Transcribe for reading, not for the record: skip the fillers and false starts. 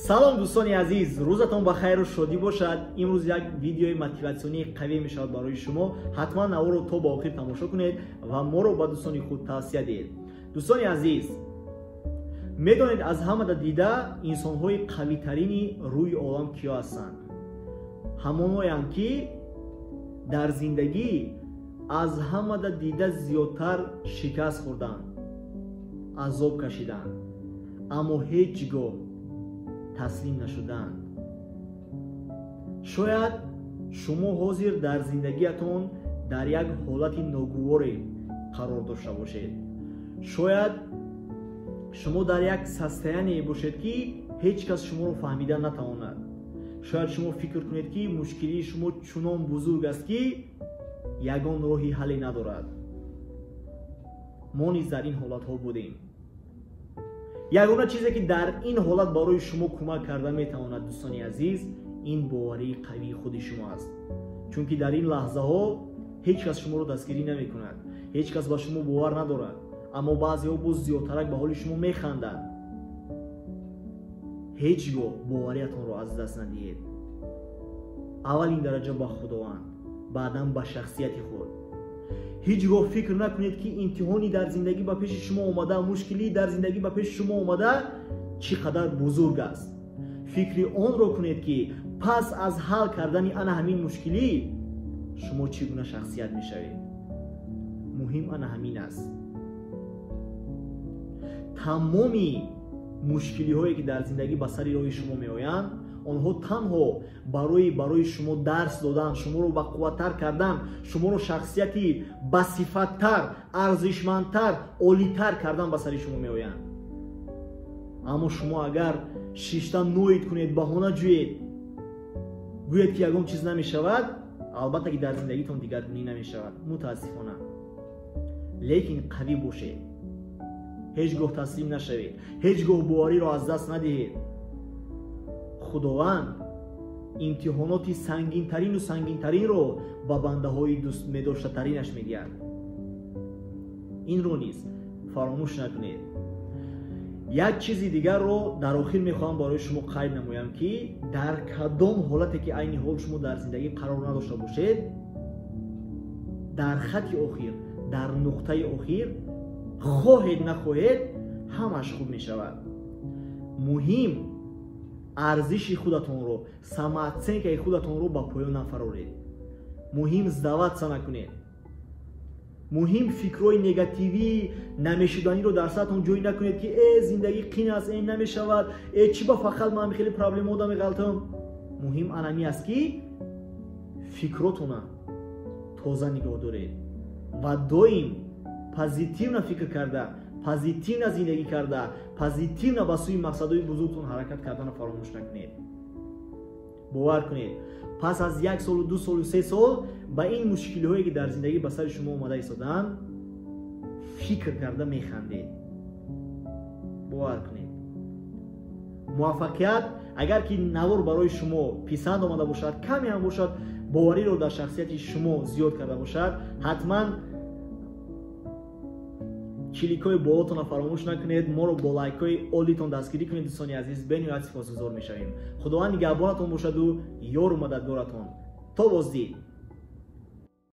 Салом, дӯстони азиз, рӯзатон ба хайру шодӣ бошад. Имрӯз як видеои мотиватсионии қавӣ мешавад барои шумо. Ҳатман наворро то ба охир тамошо кунед ва моро ба дӯстони худ тавсия диҳед. Дӯстони азиз, медонед, аз ҳамада дида инсонҳои қавитарини рӯи олам киё ҳастанд? Ҳамоноянд, ки дар зиндагӣ аз ҳамада дида зиёдтар шикаст хӯрданд, азоб кашиданд, аммо ҳеҷ гоҳ таслим нашуданд. Шояд шумо ҳозир дар зиндагиятон дар як ҳолати ногуворе қарор дошта бошед. Шояд шумо дар як состояние бошед, ки ҳеҷ кас шуморо фаҳмида натавонад. Шояд шумо фикр кунед, ки мушкилии шумо чунон бузург аст, ки ягон роҳи ҳалле надорад. Мо низ дар ин ҳолатҳо будем. Ягона чизе, ки дар ин ҳолат барои шумо кӯмак карда метавонад, дӯстони азиз, ин боварии қавии худи шумо аст, чунки дар ин лаҳзаҳо ҳеҷ кас шуморо дастгирӣ намекунад, ҳеҷ кас ба шумо бовар надорад, аммо баъзеҳо боз зиёдтарак ба ҳоли шумо механданд. Ҳеҷ гоҳ бовариятонро аз даст надиҳед. Аввалин дараҷа ба Худованд, баъдан ба шахсияти худ. Ҳеҷ гоҳ фикр накунед, ки имтиҳони дар зиндагӣ ба пеши шумо омада, мушкилии дар зиндагӣ ба пеши шумо омада чӣ қадар бузург аст. Фикри онро кунед, ки пас аз ҳал кардани ана ҳамин мушкилӣ шумо чӣ гуна шахсият мешавед. Муҳим ана ҳамин аст. Тамоми мушкилиҳое, ки дар зиндагӣ ба сари роҳи шумо меоянд, онҳо танҳо барои шумо дарс додан, шуморо бақувваттар кардан, шуморо шахсияти басифаттар, арзишмандтар, олитар кардан ба сари шумо меоянд. Аммо шумо агар шишта ноид кунед, баҳона ҷӯед, гӯед, ки ягон чиз намешавад, албатта ки дар зиндагитон дигаргунӣ намешавад, мутаассифона. Лекин қавӣ бошед, ҳеҷ гоҳ таслим нашавед, ҳеҷ гоҳ бовариро аз даст надиҳед. Худованд имтиҳоноти сангинтарину сангинтаринро ба бандаҳои дӯстмедоштатаринаш медиҳад. Инро низ фаромӯш накунед. Як чизи дигарро дар охир мехоҳам барои шумо қайд намоям, ки дар кадом ҳолате ки айни ҳол шумо дар зиндагӣ қарор надошта бошед, дар хати охир, дар нуқтаи охир, хоҳед нахоҳед, ҳамаш хуб мешавад. Муҳим, арзиши худатонро, самооценкаи худатонро ба поён нафароред. Муҳим, сдаваться накунед. Муҳим, фикрҳои негативӣ, намешуданиро дар саратон ҷой накунед, ки э, зиндагӣ қин аст, э, намешавад, э, чӣ ба фақат ман хеле проблемао меғалтам. Муҳим анами аст, ки фикротона тоза нигоҳ доред ва доим позитивно фикр карда, позитивно зиндагӣ карда, позитивно ба сӯи мақсадҳои бузургтон ҳаракат карданро фаромӯш накунед. Бовар кунед, пас аз як солу, 2 солу, 3 сол ба ин мушкилиҳое, ки дар зиндагӣ ба сари шумо омада истодаанд, фикр карда механдед. Бовар кунед, муваффақият. Агар ки навор барои шумо писанд омада бошад, каме ҳам бошад, бовариро дар шахсияти шумо зиёд карда бошад, ҳатман кликҳои болотонро фаромӯш накунед, моро бо лайкҳои олитон дастгирӣ кунед. Дӯстони азиз, бениҳоят сипосгузор мешавем. Худованд нигаҳбонатон бошаду ёру мададгоратон. То боздид.